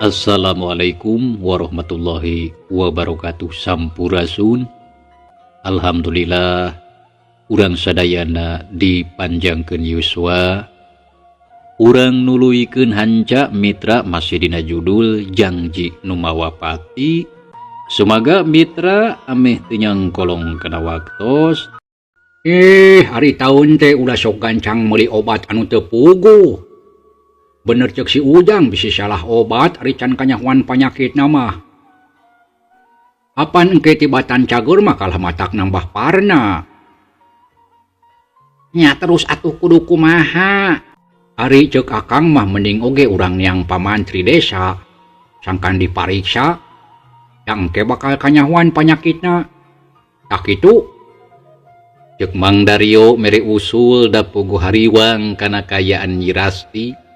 Assalamualaikum warahmatullahi wabarakatuh. Sampurasun. Alhamdulillah urang sadayana dipanjangkeun yuswa, urang nuluykeun hanca mitra, masih dina judul Jangji Nu Mawa Pati. Sumaga mitra ameh teu nyangkolong kana waktos. Eh, ari taun teh ulah sok gancang meuli obat anu teu puguh. Bener cek si Ujang, bisi salah obat ari can kanyahoan panyakitna mah. Apan engke tibatan cager mah kalah matak nambah parna. Nya terus atuh kudu kumaha? Ari cek akang mah mending oge urang neang pamantri desa. Sangkan dipariksa, yang engke bakal kanyahoan panyakitna. Tah kitu. Cek Mang Dario mere usul da puguh hariwang kana kaayaan Nyi Rasti.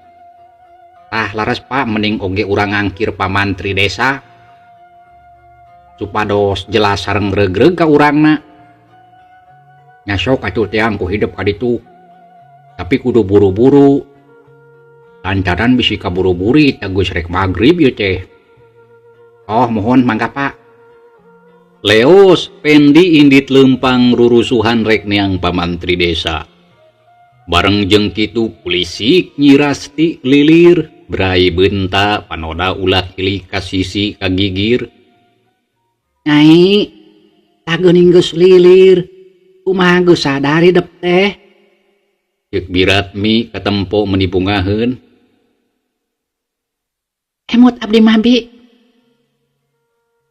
Tah laras, Pak, mending oge urang ngangkir pamantri desa. Supados jelas sareng regreg ka urangna. Nya sok atuh teang ku hidep ka ditu. Tapi kudu buru-buru. Lantaran bisi kaburu-buri geus rek magrib ieu teh. Oh, mohon mangga, Pak. Leos Pendi indit lempang rurusuhan rek neang pamantri desa. Bareng jeung kitu pulisik Nyi Rasti lilir brai beunta panoda ulah hilik ka sisi ka gigir. Nyai, tah geuning geus lilir. Kumaha geus sadar hidep teh? Ceuk Biratmi katempo meuni bungaheun. Emut abdi mah, Bi.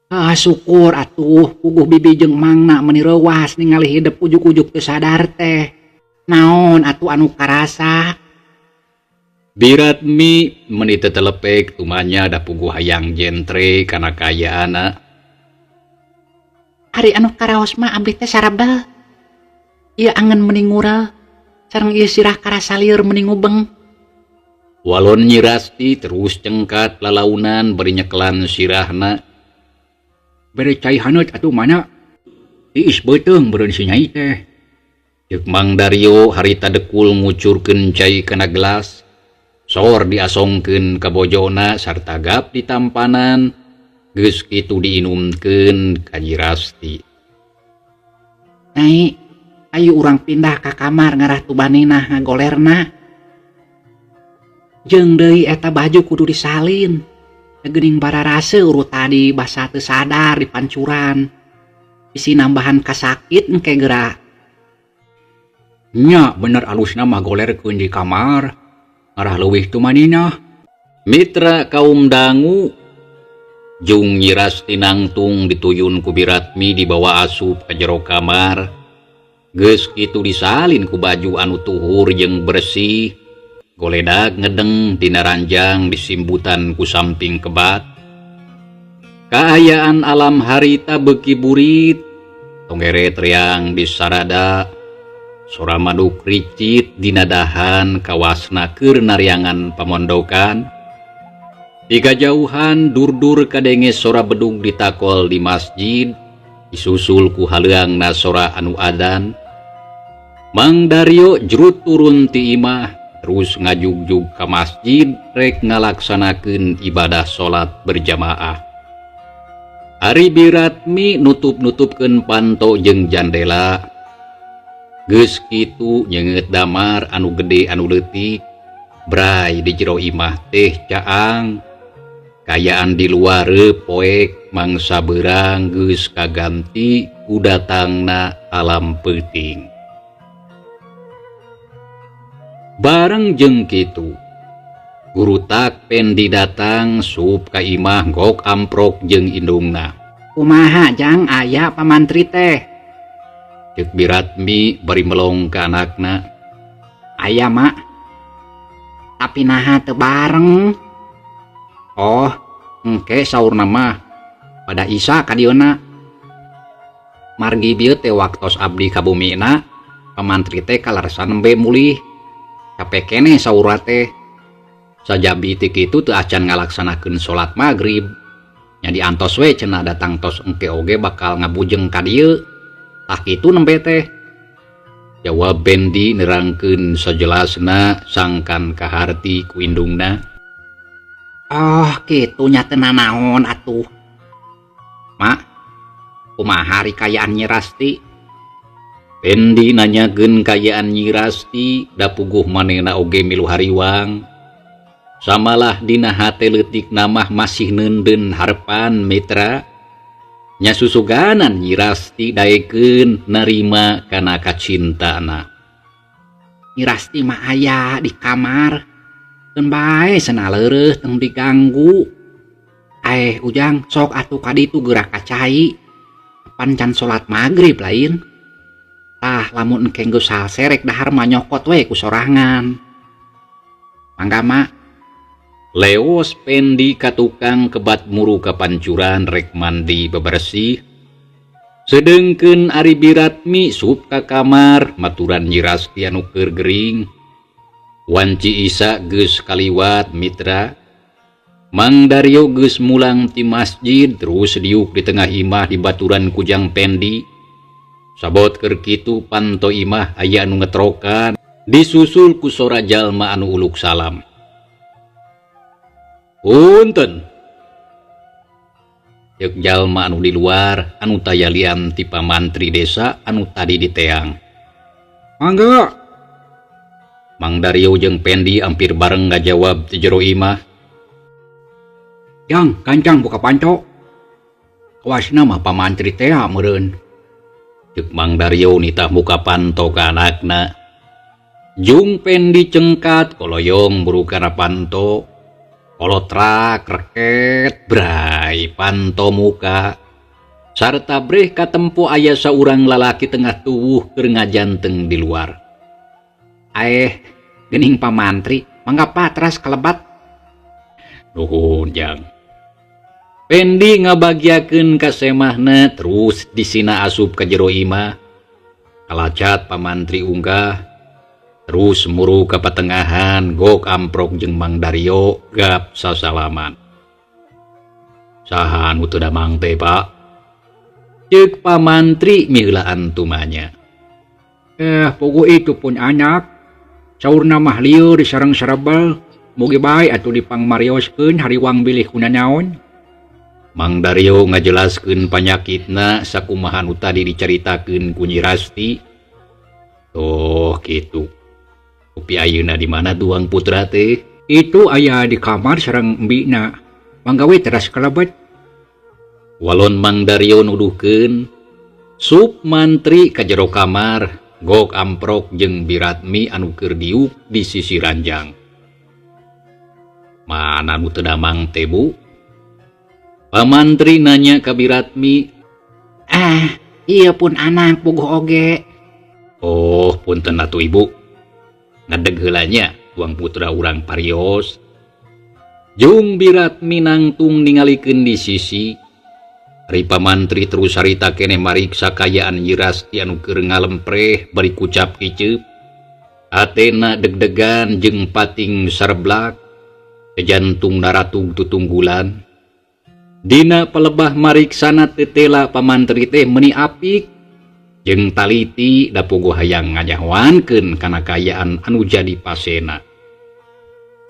Ah, syukur atuh puguh bibi jeung mangna meuni reuwas ningali hidep ujug-ujug teu sadar teh. Naon atuh anu karasa? Biratmi meuni tetelepek tumanya da puguh hayang jentre kana kaayaanna. Ari anu karaos mah abdi teh sarabel. Ieu angen meuni ngurel, sareng ieu sirah karasa lieur meuni ngubeng. Walon Nyi Rasti terus cengkat lalaunan bari nyekelan sirahna. Bere cai haneut atuh mana? Tiis beuteung beureun si nyai teh. Ceuk Mang Dario harita dekul ngucurkeun cai kana gelas. Sor diasongkeun ka bojona sarta gap ditampanan. Geus kitu diinumkeun ka Nyi Rasti. Nyai, ayo urang pindah ka kamar ngarah tubaninah ngagolerna. Jeung deui eta baju kudu disalin. Geuning bararase urut tadi basa teu sadar di pancuran. Bisi nambahan kasakit engke geura. Nya bener alusna mah golerkeun di kamar. Ngarah leuwih tumaninah. Mitra kaum dangu jung Nyi Rasti nangtung dituyun ku Biratmi dibawa asup ka jero kamar. Geus kitu disalin ku baju anu tuhur jeung bersih. Goledag ngedeng dina ranjang disimbutan ku samping kebat. Kaayaan alam harita beuki burit, tonggeret riang disarada, sora manuk ricit dina dahan kawasna keur nariangan pamondokan. Di kajauhan dur-dur kadenge sora bedug ditakol di masjid, disusul ku haleuangna sora anu adan. Mang Dario jrut turun ti imah, terus ngajugjug ka masjid rek ngalaksanakeun ibadah salat berjamaah. Ari Biratmi nutup-nutupkeun panto jeung jandela. Geus kitu nyeungeut damar anu gede anu leutik, bray di jero imah teh caang. Kaayaan di luar poek mangsa beurang geus kaganti ku datangna alam peuting. Bareng jeung kitu, gurutak Pendi datang sup ka imah gok amprok jeung indungna. Kumaha jang aya pamantri teh? Ceuk Biratmi bari melong ka anakna. Aya, Mak. Tapi naha teu bareng? Oh, engke saurna mah pada Isa ka dieuna. Margi bieu teh waktos abdi ka bumina, pamantri teh kalarsan nembe mulih. Capek keneh saurna teh. Sajabi ti kitu teu acan ngalaksanakeun salat magrib. Nya diantos we cenah datang tos engke oge bakal ngabujeng ka dieu. Tah kitu nembe teh. Jawab Bendi nerangkeun sajelasna sangkan kaharti ku indungna. Oh kitu nya teu nanaon atuh. Mak, kumaha ari kayaan Nyi Rasti? Pendi nanyakeun kayaan Nyi Rasti da puguh manehna oge milu hariwang. Samalah dina hate leutik namah masih neundeun harepan mitra. Nya susuganan Nyi Rasti daekeun narima kana kacintana. Nyi Rasti mah aya di kamar. Keun bae cenah leureuh tong diganggu. Aeh Ujang sok atuh ka ditu geura ka cai. Pan can salat magrib lain. Tah lamun engke geus salse rek dahar mah nyokot we ku sorangan. Mangga Mak. Leos Pendi ka tukang kebat muru ka pancuran rek mandi bebersih. Sedengkeun ari Biratmi sup ka kamar maturan Nyi Rasti anu keur gering. Wanci Isa geus kaliwat mitra. Mang Daryo geus mulang ti masjid terus diuk di tengah imah di baturan kujang Pendi. Sabot keur kitu panto imah aya anu ngetrokan disusul ku sora jalma anu uluk salam. Punten. Ceuk jalma anu di luar anu tayalian ti pamantri desa anu tadi diteang. Mangga. Mang Daryo jeung Pendi ampir bareng ngajawab ti jero imah. Jang, gancang buka panto. Kawasna mah pamantri teh meureun. Ceuk Mang Daryo nitah muka panto ka anakna. Jung Pendi cengkat koloyong buru kana panto. Kolotrak reket bray panto muka. Sarta breh katempo aya saurang lalaki tengah tuwuh keur ngajanteng di luar. Aeh, geuning pamantri, mangga patras kalebat. Nuhun Jang. Pendi ngabagiakeun ka semahna terus disina asup ka jero imah. Kalacat pamantri unggah terus muru ka patengahan gok amprok jeung Mang Daryo gap sasalaman. Saha anu teu damang teh, Pak? Ceuk pamantri miheulaan tumanya. Puguh itu pun anak. Saurna mah lieur sareng sarebel. Mugi bae atuh dipangmarioskeun hariwang bilih kunanaon. Mang Daryo ngajelaskeun panyakitna sakumaha nu tadi dicaritakeun ku Nyi Rasti. Oh, kitu. Kupi ayeuna di mana tuang putra teh? Itu aya di kamar sareng embina. Mangga we teras kalebet. Walon Mang Daryo nuduhkeun, sup mantri ka jero kamar, gok amprok jeung Biratmi anu keur diuk di sisi ranjang. Mana nu teu damang teh, Bu? Pamantri nanya ka Biratmi. Ah, ieu pun anak puguh oge. Oh, punten atuh Ibu. Ngadeg heula nya tuang putra urang parios. Jung Biratmi nangtung ningalikeun di sisi. Ari pamantri terus harita keneh mariksa kayaan Nyi Rasti anu keur ngalempreh bari kucap kiceup. Atena deg-degan jeung pating sarblak. Jantung naratug tutunggulan. Dina palebah mariksana tetela pamantri teh meuni apik jeung taliti da puguh hayang nganyahoankeun kana kaayaan anu jadi pasena.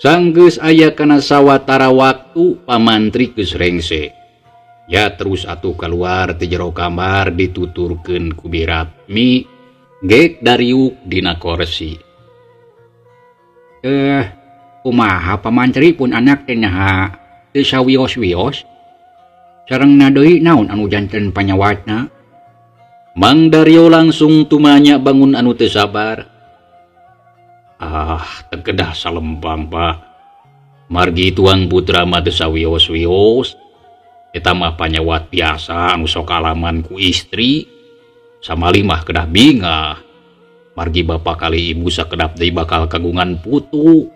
Sanggeus aya kana sawatara waktu pamantri geus rengse. Ya terus atuh keluar ti jero kamar dituturkeun ku Biratmi gek dariuk dina korsi. Kumaha pamantri pun anak teh naha teu sawios-wios? Sarengna deui naon anu janten panyawatna? Mang Daryo langsung tumanya bangun anu teu sabar. Ah, tegedah salembang, Pak. Margi tuang putra mah teu sawios-wios. Eta mah panyawat biasa anu sok alaman ku istri. Samali mah kedah bingah. Margi bapak kali ibu sakedap deui bakal kagungan putu.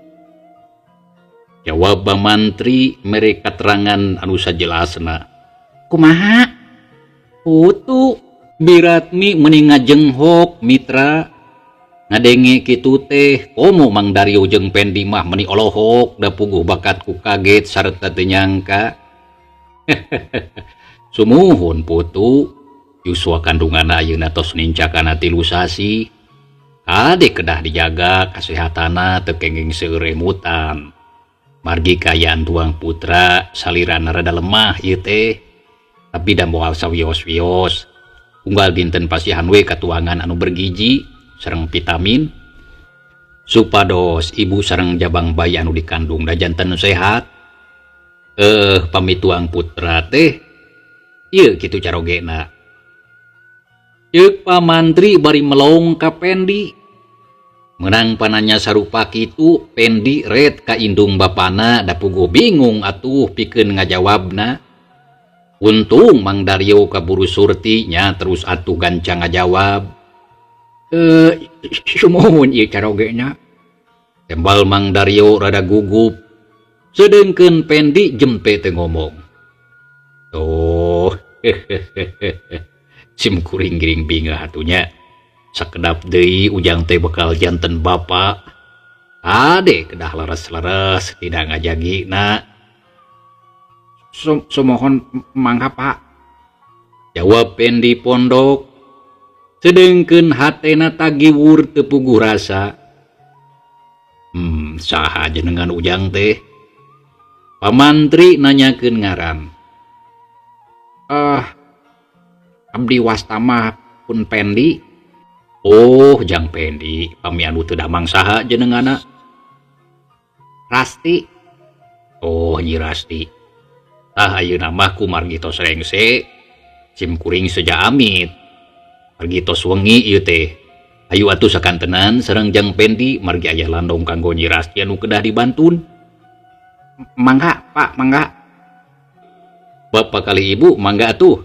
Jawab mantri mere katerangan anu sajelasna. Kumaha? Putu. Biratmi meni ngajenghok mitra. Ngadenge kitu teh komo Mang Daryo jeung Pendi mah meni olohok da puguh bakat ku kaget sarta teu nyangka. Sumuhun putu, yuswa kandunganna ayeuna tos nincakana 3 sasi. Kade kedah dijaga kasehatana teu kenging seuremutan. Margi kaayaan tuang putra salirana rada lemah ieu teh. Tapi da moal sawios-wios. Unggal dinten pasihan we katuangan anu bergizi sareng vitamin supados ibu sareng jabang bayi anu dikandung da janten sehat. Pami tuang putra teh ieu kitu carogena. Ceuk pamantri bari melong ka Pendi. Menang pananya sarupa kitu Pendi ret ka indung bapana da puguh bingung atuh pikeun ngajawabna. Untung Mang Daryo kaburu surti nya terus atuh gancang ngajawab. Sumuhun ieu carogena. Tembal Mang Daryo rada gugup. Sedengkeun Pendi jempe teu ngomong. Tuh, sim kuring giring bingah atunya. Sakedap deui ujang teh bakal janten bapa. Ade kedah leres-leres tidak ngajagina. Sumohon mangga Pak. Jawab Pendi pondok. Sedengkeun hatena tagiwur teu puguh rasa. Saha jenengan ujang teh? Pamantri nanyakeun ngaran. Abdi wastama pun Pendi. Oh, Jang Pendi, pami anu teu damang saha jenengana? Rasti. Oh, Nyi Rasti. Tah ayeuna mah kumargi tos rengse, sim kuring seja amit. Margi tos wengi ieu teh. Ayu atuh sakantenan sareng Jang Pendi margi aya landong kanggo Nyi Rasti anu kedah dibantun. Mangga, Pak, mangga. Bapak kali ibu mangga atuh.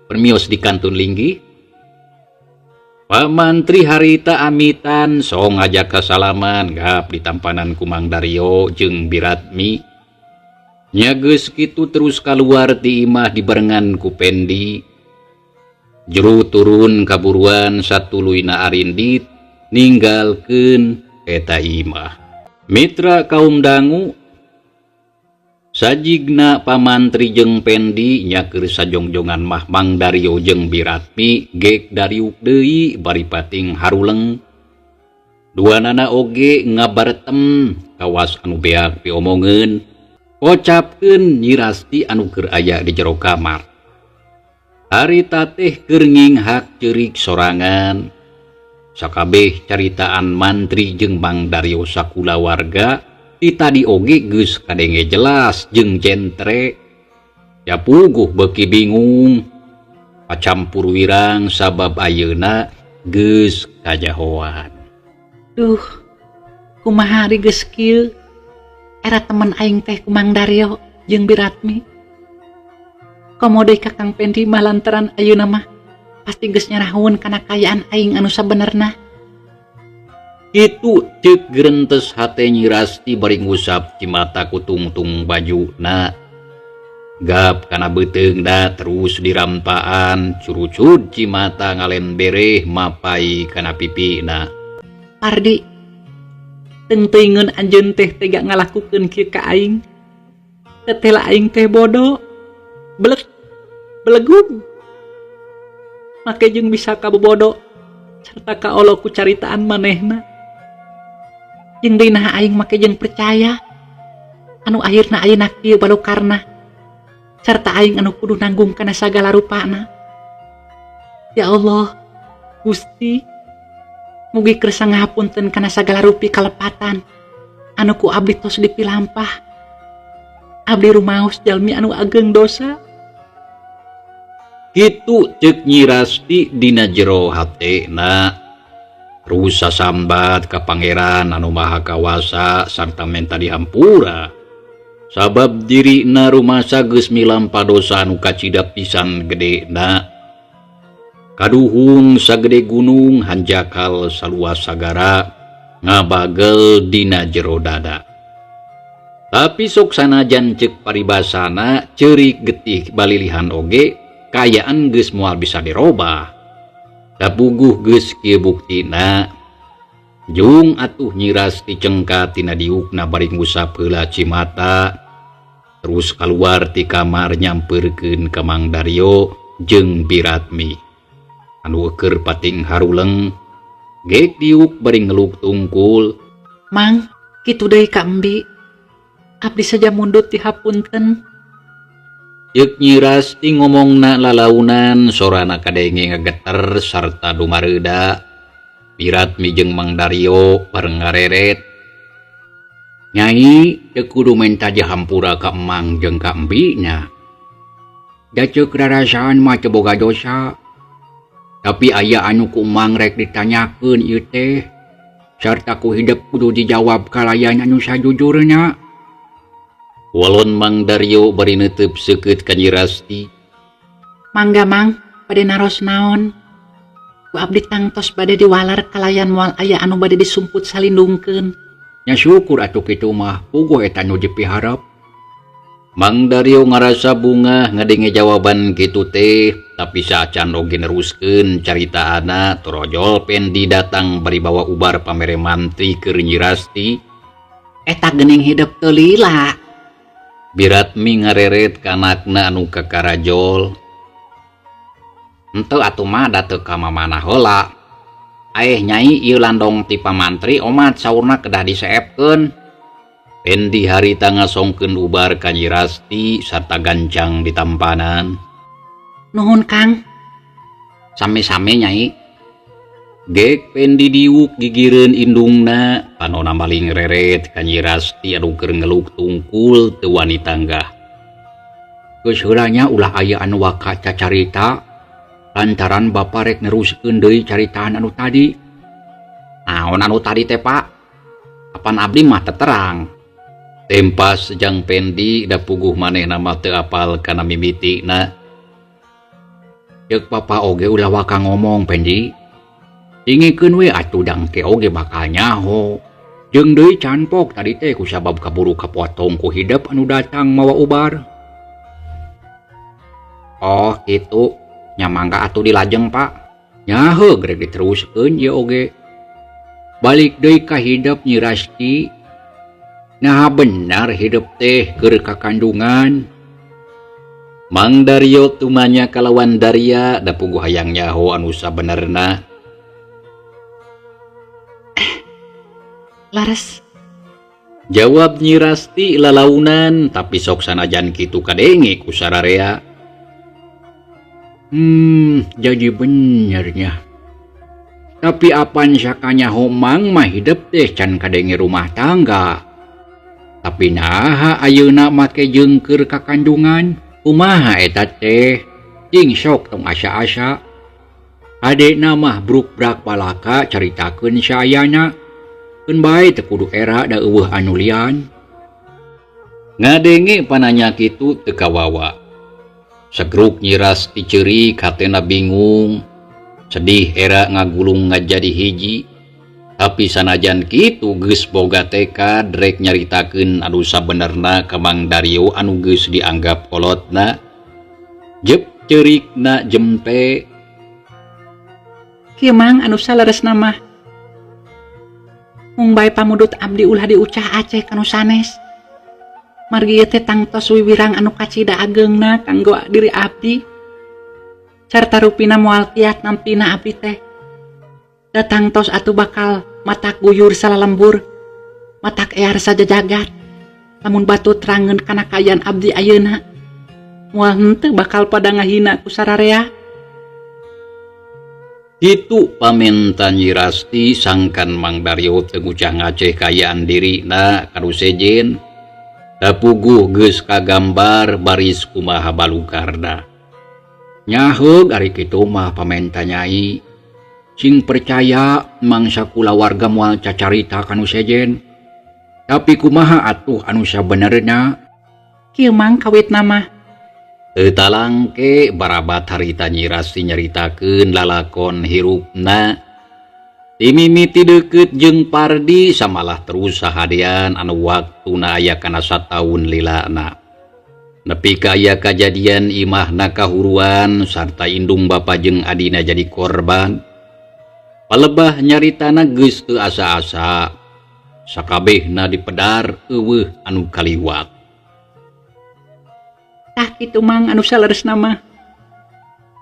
Permios di kantun linggih. Pak Mantri harita amitan song ngajak kasalaman gap ditampanan ku Mang Daryo jeung Biratmi. Nya geus kitu terus kaluar ti imah dibarengan ku Pendi. Jero turun kaburuan satuluyna arindit ninggalkeun eta imah. Mitra kaum dangu sajigna pamantri jeung Pendi nyaker sajongjongan mah Mang Daryo jeung Biratmi gek dariuk deui bari pating haruleng. Duanana oge ngabaretem kawas anu beak piomongeun. Kocapkeun Nyi Rasti anu keur aya di jero kamar. Harita teh keur nginghak ceurik sorangan. Sakabeh caritaan mantri jeung Mang Daryo sakulawarga ti tadi oge geus kadenge jelas jeung jentre. Ya puguh beuki bingung. Pacampur wirang sabab ayeuna geus kajahoan. Duh, kumaha ari geus kieu? Era temen aing teh ku Mang Daryo jeung Biratmi. Komo deui ka Kang Pendi mah lantaran ayeuna mah pasti geus nyarahoeun kana kaayaan aing anu sabenerna. Kitu ceuk gerentes hate Nyi Rasti bari ngusap cimata ku tungtung bajuna. Gap kana beuteungna terus dirampaan curucud cimata ngalen bereh mapai kana pipina. Pardi, teuing-teuingeun anjeun teh tega ngalakukeun kieu ka aing. Tetela aing teh bodoh. Beleg, belegug. Make jeung bisa kabobodo serta kaolo ku caritaan manehna. Jeung deui naha aing make jeung percaya anu akhirna ayeuna kieu balukarna serta aing anu kudu nanggung kana sagala rupana. Ya Allah, Gusti, mugi kersa ngahapunten kana sagala rupi kalepatan anu ku abdi tos dipilampah. Abdi rumaos jalmi anu ageng dosa. Kitu ceuk Nyi Rasti dina jero hatena. Rusa sambat ka pangeran anu maha kawasa sarta menta dihampura. Sabab dirina rumasa geus milampah dosa anu kacida pisan gedena. Kaduhung sagede gunung hanjakal saluas sagara ngabagel dina jero dada. Tapi sok sanajan ceuk paribasana ceurik getih balilihan oge kaayaan geus moal bisa dirobah. Da puguh geus kieu buktina. Jung atuh Nyi Rasti cengka tina diukna bari ngusap heula cimata. Terus kaluar ti kamar nyamperkeun ka Mang Daryo jeung Biratmi. Anu keur pating haruleng gek diuk bari ngeluk tungkul. Mang, kitu deui ka embi. Abdi saja mundut dihapunten. Ceuk Nyi Rasti ngomongna lalaunan, sorana kadenge ngageter sarta dumareuda. Biratmi jeung Mang Dario bareng ngareret. Nyai teu kudu menta dihampura ka emang jeung ka embina. Da ceuk rarasaan mah teu boga dosa. Tapi aya anu ku emang rek ditanyakeun ieu teh. Sarta ku hidep kudu dijawab kalayan anu sajujurna. Walon Mang Dario bari neuteup seukeut ka Nyi Rasti. Mangga Mang, bade naros naon? Ku abdi tangtos bade diwalar kalayan moal aya anu bade disumput salindungkeun. Nya syukur atuh kitu mah, puguh eta nu dipiharep. Mang Dario ngarasa bungah ngadenge jawaban kitu teh, tapi saacan oge neruskeun caritaana torojol Pendi datang bari bawa ubar pamere mantri keur Nyi Rasti. Eta geuning hidep teu lila. Biratmi ngareret ka anakna anu kakarajol. Henteu atuh mah da teu ka mamana heula. Aeh nyai ieu landong ti pamantri omat saurna kedah diseepkeun. Pendi harita ngasongkeun ubar ka Nyi Rasti sarta gancang ditampanan. Nuhun Kang. Sami-sami nyai. Gek Pendi diuk gigireun indungna, panona maling reret ka Nyi Rasti anu keur ngeluk tungkul teu wani tanggah. Geus heula nya ulah aya anu waka cacarita lantaran bapa rek neruskeun deui caritaan anu tadi. Naon anu tadi teh Pak? Apan abdi mah teu terang. Tempas jang Pendi da puguh manehna mah teu apal kana mimitina. Ceuk bapa oge ulah waka ngomong Pendi. Dingikeun we atuh dangke oge bakal nyaho. Jeung deui canpok tadi teh kusabab kaburu kapotong ku hidep anu datang mawa ubar. Oh kitu, nya mangga atuh dilajeng Pak. Nya heuh rek diteruskeun ieu oge. Balik deui ka hidep Nyi Rasti. Nah benar hidep teh keur kakandungan. Mang Dario tumanya kalawan Daria da puguh hayang nyaho anu sabenerna. Laras. Jawab Nyi Rasti lalaunan tapi sok sanajan kitu kadenge ku sararea. Jadi benernya. Tapi apan sakanyaho mang mah hidep teh can kadenge rumah tangga. Tapi naha ayeuna make jeung keur kakandungan. Kumaha eta teh? Cing sok tong asa-asa. Adekna mah bruk-brak balaka caritakeun saayana. Keun bae teu kudu era da eueuh anu lian. Ngadenge pananya kitu teu kawawa. Segruk Nyi Rasti ceurik hatena bingung. Sedih era ngagulung ngajadi hiji. Tapi sanajan kitu geus boga tekad rek nyaritakeun anu sabenerna ka Mang Dario anu geus dianggap kolotna. Jep ceurikna jempe. Kieu Mang anu saleresna mah. Mung bae pamudut abdi ulah diucah aceh kanu sanes. Margi ieu teh tangtos wiwirang anu kacida ageungna kanggo diri abdi. Carta rupina moal kiat nampina abdi teh. Datang tos atuh bakal matak guyur salalembur, matak ear sajajagat. Lamun batu terangeun kana kaayaan abdi ayeuna, moal henteu bakal pada ngahina ku sararea. Kitu pamenta Nyi Rasti sangkan Mang Dario teu ngucah ngaceh kaayaan dirina kanu sejen. Da puguh geus kagambar baris kumaha balukarna. Nyaheug ari kitu mah pamenta nyai. Sing percaya mangsa kulawarga moal cacarita kanu sejen. Tapi kumaha atuh anu sabenerna? Kieu Mang kawitna mah. Teu talangke barabat harita Nyi Rasti nyaritakeun lalakon hirupna. Timimiti deukeut jeung Pardi samalah terus sahadean anu waktuna aya kana sataun lilana. Nepi ka aya kajadian imahna kahuruan sarta indung bapa jeung adina jadi korban. Palebah nyaritana geus teu asa-asa. Sakabehna dipedar eueuh anu kaliwat. Tah kitu Mang anu saleresna mah.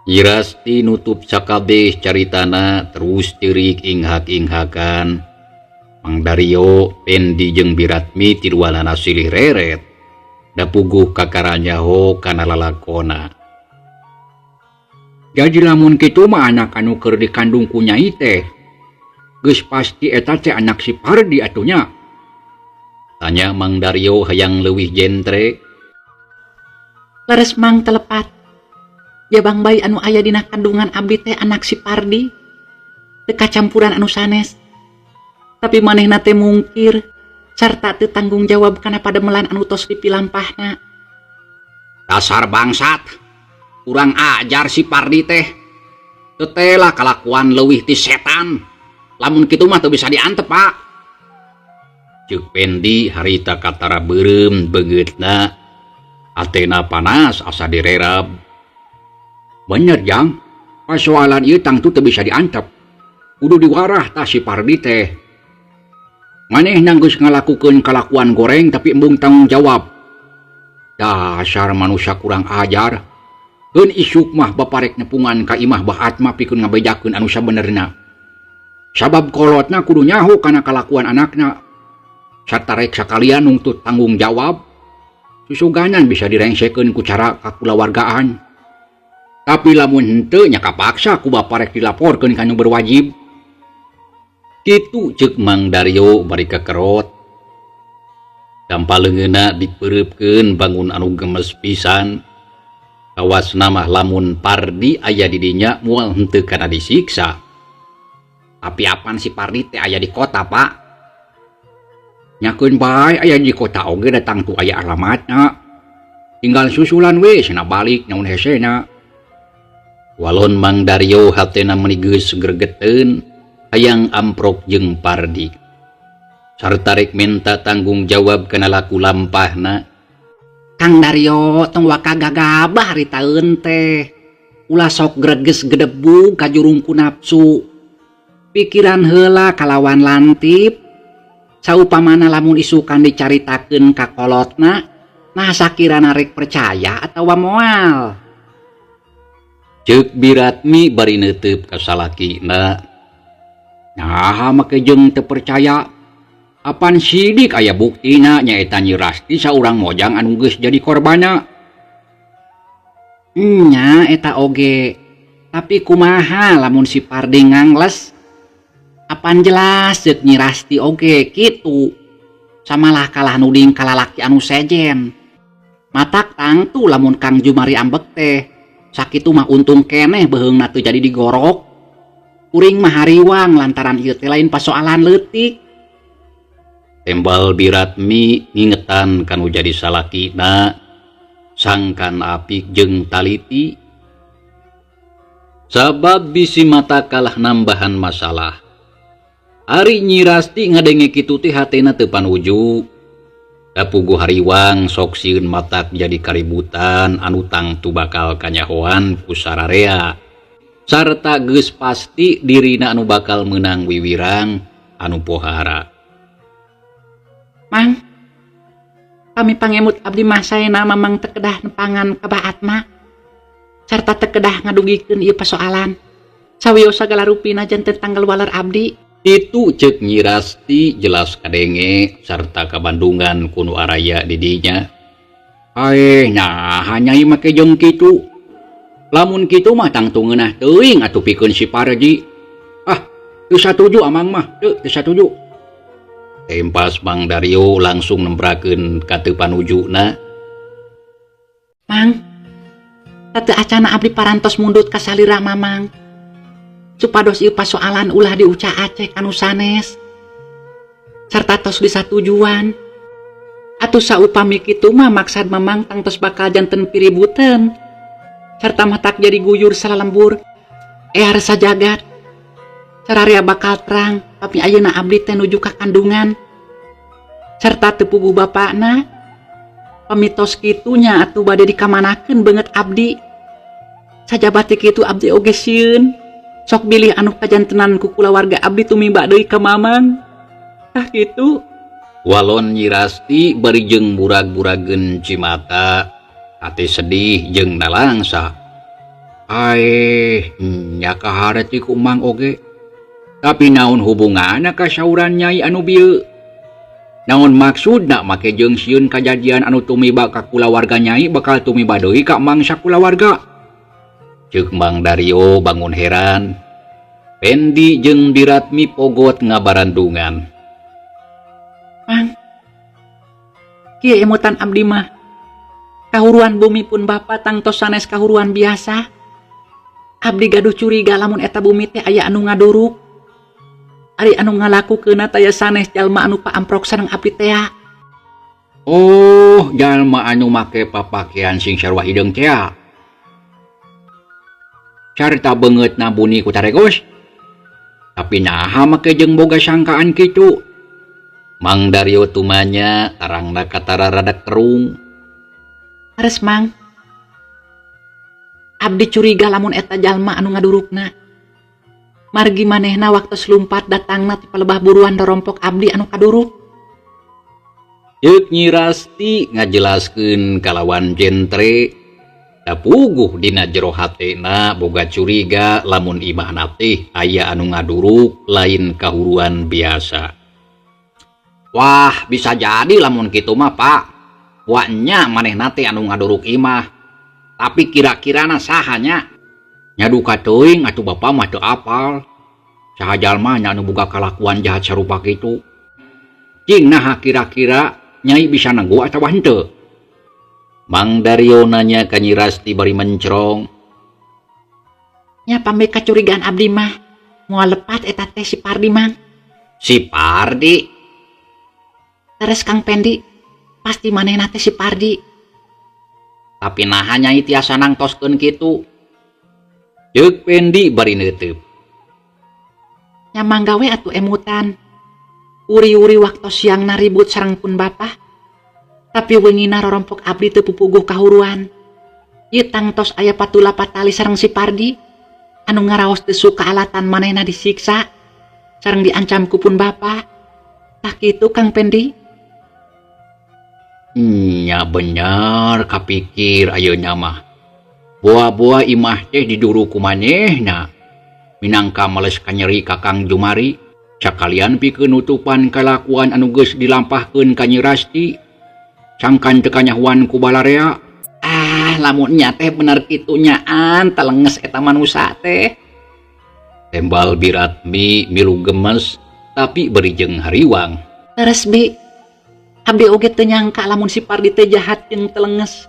Nyi Rasti nutup sakabeh caritana terus ceurik inghak-inghakan. Mang Dario, Pendi jeung Biratmi tiduanana silih reret. Da puguh kakaranyaho kana lalakona. Jadi lamun kitu mah anak anu keur dikandung ku nyai teh geus pasti eta teh anak si Pardi atuh nya. Tanya Mang Dario hayang leuwih jentre. Leres Mang, telepat. Jabang bayi anu aya dina kandungan abdi teh anak si Pardi. Teu kacampuran anu sanes. Tapi manehna teh mungkir sarta teu tanggung jawab kana pademelan anu tos dipilampahna. Dasar bangsat. Kurang ajar si Pardi teh. Teu teh lah kalakuan leuwih ti setan. Lamun kitu mah teu bisa diantep, Pak. Ceuk Pendi harita katara beureum beungeutna. Atena panas asa direrab. Bener, Jang. Pasoalan ieu tangtu teu bisa diantep. Kudu diwarah tah si Pardi teh. Manehna geus ngalakukeun kalakuan goreng tapi embung tanggung jawab. Dasar manusia kurang ajar. Keun isuk mah baparek nepungan ka imah Bah Atma pikeun ngabejakeun anu sabenerna. Sabab kolotna kudu nyaho kana kalakuan anakna. Sarta rek sakalian nungtut tanggung jawab. Susuganan bisa direngsekeun ku cara kakulawargaan. Tapi lamun henteu nya kapaksa ku baparek dilaporkeun ka nu berwajib. Kitu ceuk Mang Dario bari kekerot. Dampa leungeunna dipeureupkeun bangun anu gemes pisan. Kawasna mah lamun Pardi aya di dinya moal henteu kana disiksa. Tapi apan si Pardi teh aya di kota, Pak? Nyakeun bae aya di kota oge datang tu aya alamatna. Tinggal susulan we cenah balik naon hesena. Walon Mang Dario hatena meuni geus gregeteun hayang amprok jeung Pardi. Sarta rek minta tanggung jawab kana laku lampahna. Kang Dario tong waka gagabah haritaeun teh. Ulah sok greges gedebug kajurung ku nafsu. Pikiran heula kalawan lantip. Saupamana lamun isukan dicaritakeun ka kolotna, nah sakirana rek percaya atawa moal. Ceuk Biratmi bari neuteup ka salakina. Naha make jeung teu percaya? Apan sidik aya buktina nyaeta Nyi Rasti saurang mojang anu geus jadi korbanna. Nya eta oge. Tapi kumaha lamun si Pardi ngangles? Apan jelas ceuk Nyi Rasti oge kitu. Samalah kalah nuding kalalaki anu sejen. Matak tangtu lamun Kang Jumari ambek teh. Sakitu mah untung keneh beheungna teu jadi digorok. Kuring mah hariwang lantaran ieu teh lain pasoalan leutik. Tembal Biratmi ngingetan kanu jadi salakina sangkan apik jeung taliti. Sabab bisi mata kalah nambahan masalah. Ari Nyi Rasti ngadenge kitu teh hatena teu panuju. Da puguh hariwang sok sieun matak jadi kaributan anu tangtu bakal kanyahoan ku sararea. Sarta geus pasti dirina anu bakal meunang wiwirang anu pohara. Mang, kami pangemut abdi mah saena mamang teu kedah nepangan ka Bah Atma. Sarta teu kedah ngadugikeun ieu pasoalan. Sawios sagala rupina janten tanggal waler abdi. Itu ceuk Nyi Rasti jelas kadenge sarta kabandungan ku nu araya di dinya. Aeh, nah nyai make jeung kitu. Lamun kitu mah tangtu ngeunah teuing atuh pikeun si Pardi. Ah, teu satuju amang mah, teu satuju. Tempas Mang Dario langsung nembrakeun ka teu panujuna. Mang, teu acana abdi parantos mundut ka salira Mamang. Supados ieu pasoalan ulah diuca-acek anu sanes. Sarta tos disatujuan. Atuh saupami kitu mah maksad Mamang tangtos bakal janten piributeun. Sarta matak jadi guyur salalembur. Ear sajagat. Sararea bakal terang, tapi ayeuna abdi teh nuju ka kandungan. Sarta teu puguh bapakna. Pamitos kitunya atuh bade dikamanakeun beungeut abdi. Sajabati kitu abdi oge sieun. Sok bilih anu kajantenan ku kulawarga abdi tumiba deui ka Mamang. Tah kitu. Walon Nyi Rasti bari jeung burag-burageun cimata, hati sedih jeung nalangsa. Aeh, nya kaharti ku Mang oge. Tapi naon hubunganna ka sauran Nyai anu bieu? Naon maksudna make jeung sieun kajadian anu tumiba ka kulawarga Nyai bakal tumiba deui ka Mang sakulawarga? Ceuk Mang Dario bangun heran. Pendi jeung Biratmi pogot ngabarandungan. Mang, kieu emutan abdi mah. Kahuruan bumi pun bapa tangtos sanes kahuruan biasa. Abdi gaduh curiga lamun eta bumi teh aya anu ngaduruk. Ari anu ngalakukeunna taya sanes jalma anu paamprok sareng abdi tea. Oh, jalma anu make papakean sing sarua hideung tea. Carita beungeutna buni ku taregos. Tapi naha make jeung boga sangkaan kitu? Mang Dario tumanya tarangna katara rada kerung. Leres Mang. Abdi curiga lamun eta jalma anu ngadurukna. Margi manehna waktu lumpat datangna ti palebah buruan dorompok abdi anu kaduruk. Ceuk Nyi Rasti ngajelaskeun kalawan jentre. Da puguh dina jero hatena boga curiga lamun imahna teh aya anu ngaduruk lain kahuruan biasa. Wah, bisa jadi lamun kitu mah, Pak. Wa nya manehna teh anu ngaduruk imah. Tapi kira-kirana saha nya? Nya duka teuing atuh bapa mah teu apal. Saha jalma nya anu boga kalakuan jahat sarupa kitu. Cing naha kira-kira Nyai bisa nenggu atawa henteu? Mang Dario nanya ka Nyi Rasti bari mencrong. Nya pambe kacurigaan abdi mah moal lepat eta teh si Pardi Mang. Si Pardi? Terus Kang Pendi, pasti manehna teh si Pardi. Tapi naha Nyai tiasa nangtoskeun kitu? Ceuk Pendi bari neuteub. Nya mangga we atuh emutan. Uri-uri waktu siangna ribut sareng pun bapa. Tapi weungina rorompok abdi teu pupuguh kahuruan. Ieu tangtos aya patula patali sareng si Pardi anu ngaraos teu suka alatan manehna disiksa sareng diancam ku pun bapa. Tah kitu Kang Pendi. Nya bener kapikir ayeuna mah. Boa-boa imah teh diduru ku manehna. Minangka males kanyeri ka Kang Jumari. Sakalian pikeun nutupan kalakuan anu geus dilampahkeun ka Nyi Rasti. Sangkan teu kanyahoan ku balarea. Ah, lamun nya teh bener kitu nyaan telenges eta manusa teh. Tembal Biratmi milu gemes tapi beri jeung hariwang. Teres bi, abdi oge teu nyangka lamun si Pardi teh jahat jeung telenges.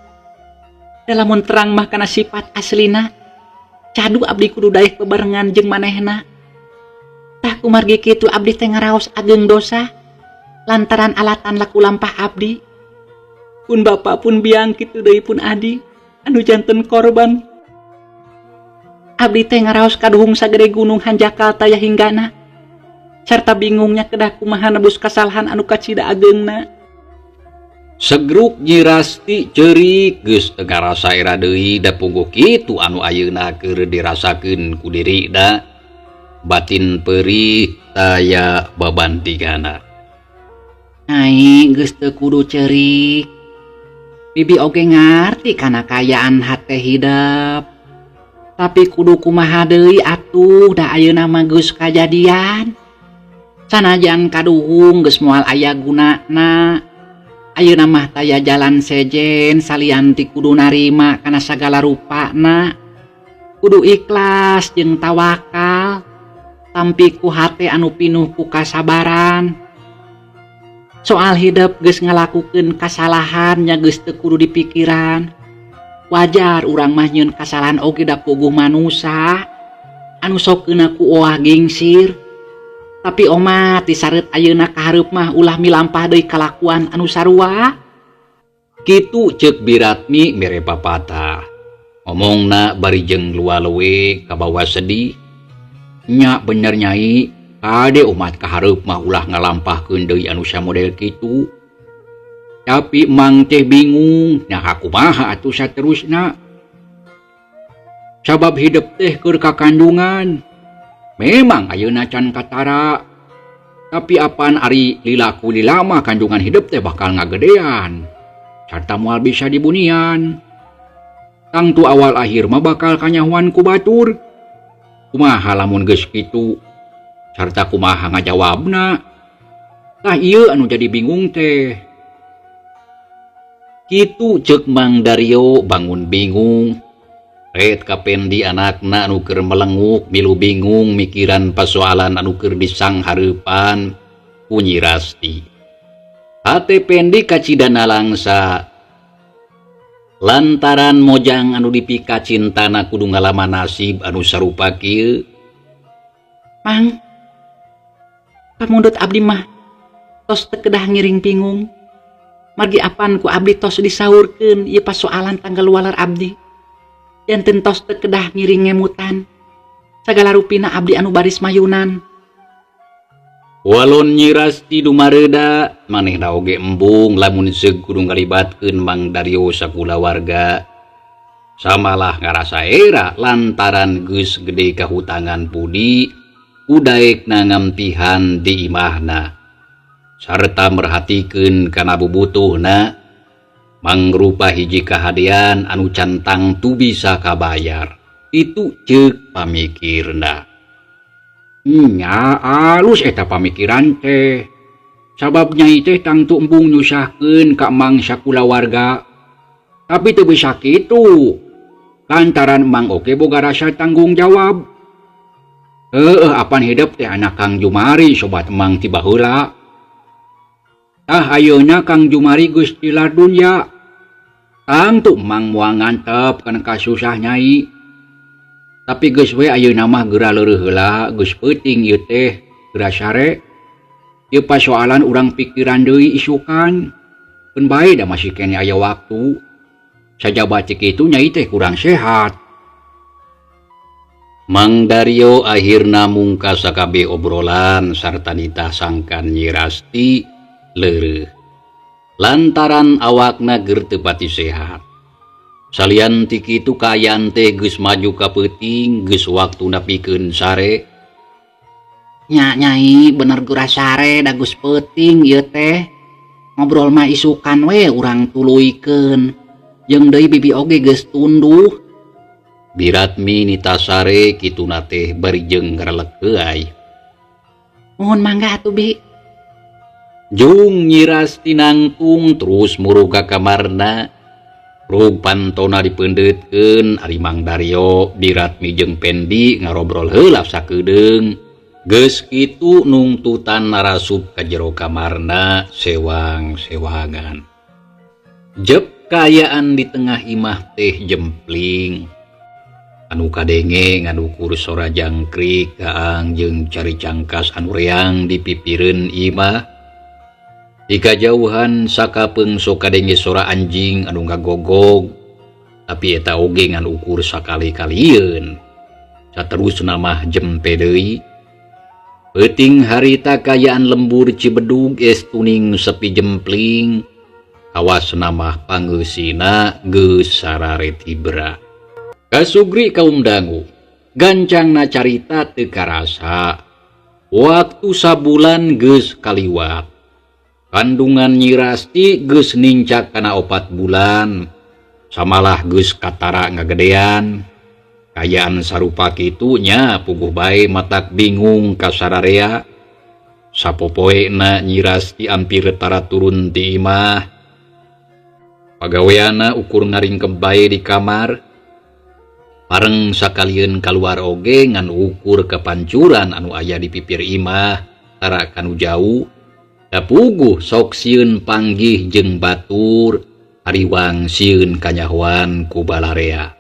Da lamun terang mah kana sifat aslina, cadu abdi kudu daek bebarengan jeung manehna. Tah kumargi kitu abdi teh ngaraos ageng dosa lantaran alatan laku lampah abdi. Pun bapa pun biang kitu deui pun adi anu janten korban. Abdi teh ngaraos kaduhung sagede gunung hanjakal taya hinggana. Sarta bingungnya kedah kumaha nebus kasalahan anu kacida ageungna. Segruk Nyi Rasti ceurik geus teu ngarasa era deui da puguh kitu anu ayeuna keur dirasakeun ku dirina. Batin perih taya babantigana. Ai geus teu kudu ceurik. Bibi oge ngarti kana kayaan hate hidep. Tapi kudu kumaha deui atuh da ayeuna mah geus kajadian. Sanajan kaduhung geus moal aya gunana. Ayeuna mah taya jalan sejen salian ti kudu narima kana sagala rupana. Kudu ikhlas jeung tawakal. Tampi ku hate anu pinuh ku kasabaran. Soal hidep geus ngalakukeun kasalahan nya geus teu kudu dipikiran. Wajar urang mah nyieun kasalahan oge da puguh manusa anu sok keuna ku oah gingsir. Tapi omat disareut ayeuna ka hareup mah ulah milampah deui kalakuan anu sarua. Kitu ceuk Biratmi mere papatah. Omongna bari jeung luwa-lewe kabawa sedih. Nya bener Nyai, kade umat ka hareup mah ulah ngalampahkeun deui anu samodel kitu. Tapi Mang teh bingung, nah kumaha atuh saterusna. Sabab hidep teh keur kakandungan. Memang ayeuna can katara. Tapi apan ari lilaku lilama kandungan hidup teh bakal ngagedean. Sarta moal bisa dibunian. Tangtu awal akhir mah bakal kanyahoan ku batur. Kumaha lamun geus kitu? Sarta kumaha ngajawabna. Tah ieu anu jadi bingung teh. Kitu ceuk Mang Dario bangun bingung. Ret kapendi anakna anu keur melenguk milu bingung mikiran pasoalan anu keur disanghareupan ku Nyi Rasti. Hate Pendi kacida nalangsa. Lantaran mojang anu dipika cintana kudu ngalaman nasib anu sarupa kieu. Mang, pamundut abdi mah tos teu kedah ngiring bingung. Margi apan ku abdi tos disaurkeun ieu pasoalan tanggal waler abdi. Janten tos teu kedah ngiring ngemutan. Sagala rupina abdi anu baris mayunan. Walon Nyi Rasti dumareda, manehna oge embung lamun seug kudu ngalibatkeun Mang Dario sakulawarga. Samalah ngarasa era lantaran geus gede kahutangan budi, udaekna ngampihan di imahna. Sarta merhatikeun kana bubutuhna, mangrupa hiji kahadean anu can tangtu bisa kabayar. Itu ceuk pamikirna. Nya alus eta pamikiran teh. Sabab nyai teh tangtu embung nyusahkeun ka Mang sakulawarga. Tapi teu bisa kitu. Lantaran Mang oge boga rasa tanggung jawab. Heueuh apan hidep teh anak Kang Jumari sobat Mang ti baheula. Tah ayeuna Kang Jumari geus tilar dunya. Tangtu Mang moal ngantep kana kasusah nyai. Tapi geus we ayeuna mah geura leureih heula, geus peuting ieu teh, geura sare. Ieu pasoalan urang pikiran deui isukan. Keun bae da masih keneh aya waktu. Sajaba cek kitu nyai teh kurang sehat. Mang Dario akhirna mungkas sakabeh obrolan sarta nitah sangkan Nyi Rasti leureuh. Lantaran awakna geur teu pati sehat. Salian ti kitu kaayaan teh geus maju ka peuting, geus waktuna pikeun sare. Nya nyai bener geura sare da geus peuting ieu teh. Ngobrol mah isukan we urang tuluykeun. Jeung deui bibi oge geus tunduh. Biratmi nita sare kituna teh bari jeung ngarelek heuay. Mohon mangga atuh bi. Jung Nyi Rasti nangtung terus murug ka kamarna. Rug pantona dipeundeutkeun ari Mang Dario, Biratmi jeung Pendi ngarobrol heula sakedeung. Geus kitu nungtutan narasup ka jero kamarna sewang-sewangan. Jep kaayaan di tengah imah teh jempling. Anu kadenge nganukur sora jangkrik gaang jeung cari cangkas anu reang di pipireun imah. Di kajauhan sakapeung sok kadenge sora anjing anu ngagogog, tapi eta oge ngan ukur sakali-kalieun. Saterusna mah jempe deui. Peuting harita kaayaan lembur Cibedug es tuning sepi jempling. Kawasna mah pangeusina geus sararetibra. Kasugri kaum dangu, gancangna carita teu karasa. Waktu sabulan geus kaliwat. Kandungan Nyi Rasti geus nincak kana 4 bulan. Samalah geus katara ngagedean. Kayaan sarupa kitu nya puguh bae matak bingung ka sararea. Sapopoena Nyi Rasti ampir tara turun ti imah. Pagaweana ukur ngaringkep bae di kamar. Pareng sakalieun kaluar oge ngan ukur kepancuran anu aya di pipir imah tara kanu jauh. Da puguh sok sieun panggih jeung batur, hariwang sieun kanyahoan ku balarea.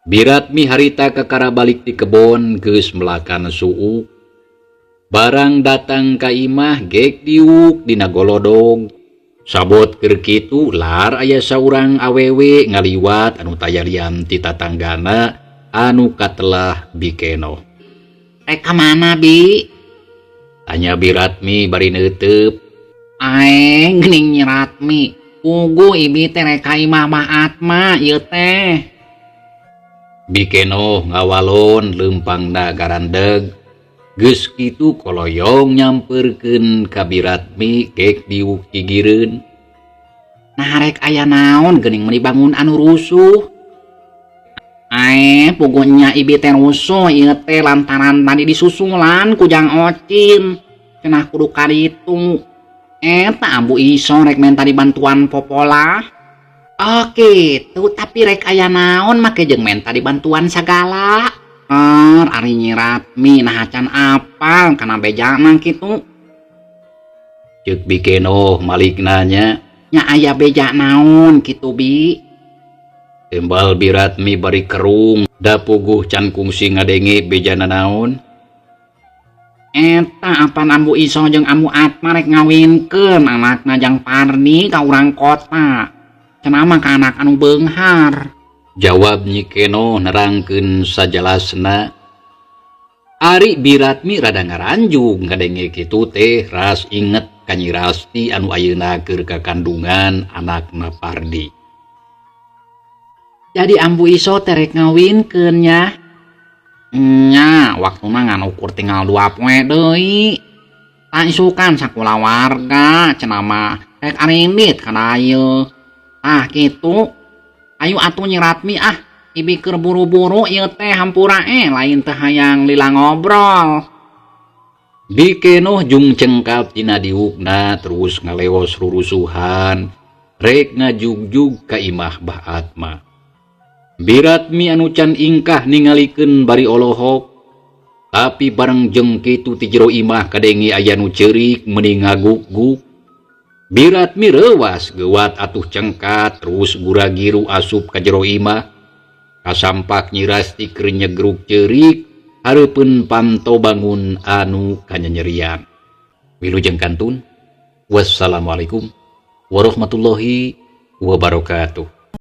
Biratmi harita kakara balik ti kebon geus melakan suuk. Barang datang ka imah gek diuk dina golodog. Sabot keur kitu lar aya saurang awewe ngaliwat anu taya lian ti tatanggana anu katelah bikeno. Rek ka mana bi? Tanya Biratmi bari neuteub. Aeng geuning Nyi Ratmi. Puguh ibi teh rek ka imah Mah Atma ieu teh. Bikeno ngawalon leumpangna garandeg. Geus kitu koloyong nyamperkeun ka Biratmi gek diuk gigireun. Nah rek aya naon geuning meuni bangun anu rusuh. Ae puguh nya ibi teh rusuh ieu teh lantaran tadi disusulan ku Jang Ocin. Cenah kudu ka ditu. Eta Ambu Iso rek menta dibantuan popola. Oh kitu, tapi rek aya naon make jeung menta dibantuan sagala. Er ari Nyi Ratmi naha can apal kana bejana kitu. Ceuk Bi Kenoh malik nanya. Nya aya beja naon kitu Bi? Tembal Bi Ratmi bari kerung da puguh can kungsi ngadenge bejana naon. Eta apan Ambu Iso jeung Ambu Atma rek ngawinkeun anakna Jang Pardi ka urang kota. Cenah mah ka anak anu beunghar. Jawab Nyi Kenoh nerangkeun sajelasna. Ari Bi Ratmi rada ngaranjug ngadenge kitu teh ras inget ka Nyi Rasti anu ayeuna keur kakandungan anakna Pardi. Jadi Ambu Iso teh rek ngawinkeun nya. Nya, waktuna ngan ukur tinggal 2 poe deui. Tah isukan sakulawarga cenah mah rek arindit kana ieu. Tah kitu. Ayu atuh Nyi Ratmi ah, ibi keur buru-buru ieu teh hampura lain teh hayang lila ngobrol. Bi Kenoh jung cengkap tina diukna terus ngaleos rurusuhan rek ngajugjug ka imah Bah Atma. Bi Ratmi anu can ingkah ningalikeun bari olohok, tapi bareng jeung kitu ti jero imah kadenge aya nu ceurik meuni ngaguk-guk. Bi Ratmi reuwas geuwat atuh cengkat terus gura-giru asup ka jero imah. Kasampak Nyi Rasti keur nyegruk ceurik hareupeun panto bangun anu kanyanyerian. Wilujeng kantun. Wassalamualaikum warahmatullahi wabarakatuh.